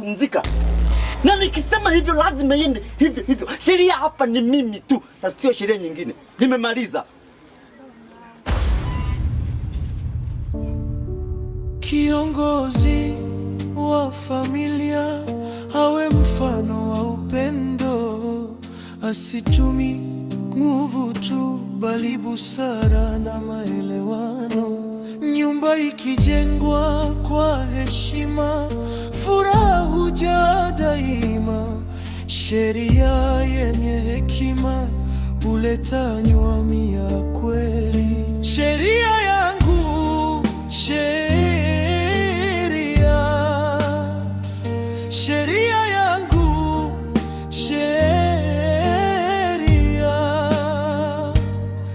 Pumzika. Na nikisema hivyo lazima iende hivyo hivyo. Sheria hapa ni mimi tu na sio sheria nyingine. Nimemaliza. Kiongozi wa familia awe mfano wa upendo, asitumi nguvu tu, bali busara na maelewano. Nyumba ikijengwa kwa heshima, furaha huja daima. Sheria yenye hekima huleta nywami ya kweli. Sheria yangu, sheria, sheria yangu, sheria,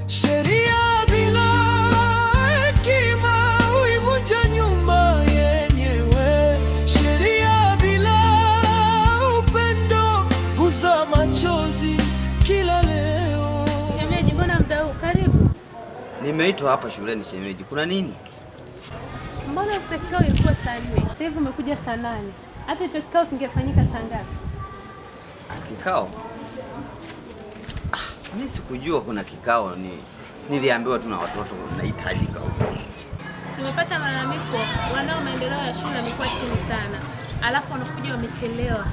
sheria bila hekima huivunja nyumba yenyewe. Sheria bila upendo huzaa machozi kila leo. Shemeji, mbona muda huu? Karibu. Nimeitwa hapa shuleni shemeji, kuna nini? Mbona sasa kikao ilikuwa saa 4? Sasa hivi umekuja saa 8. Hata hicho kikao kingefanyika saa ngapi? Ah, kikao? Ah, mimi sikujua kuna kikao, niliambiwa tu na watoto nahitajika huko. Tumepata malalamiko, wanao maendeleo ya shule yamekuwa chini sana, alafu wanakuja wamechelewa,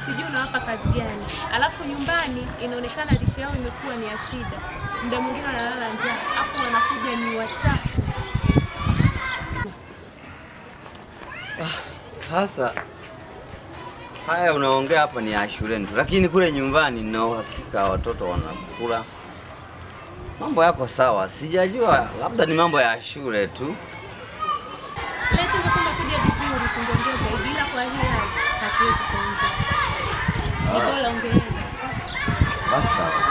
sijui unawapa kazi gani. Alafu nyumbani inaonekana lishe yao imekuwa ni ya shida, muda mwingine wanalala njaa, alafu wanakuja ni wachafu. Sasa haya unaongea hapa ni ya shuleni tu, lakini kule nyumbani nina uhakika watoto wanakula, mambo yako sawa. Sijajua, labda ni mambo ya shule tu. Leo tungekuwa kuja vizuri tungeongea zaidi, ila kwa hii hali hatuwezi kuongea. Ni bora ungeenda. Basi sawa.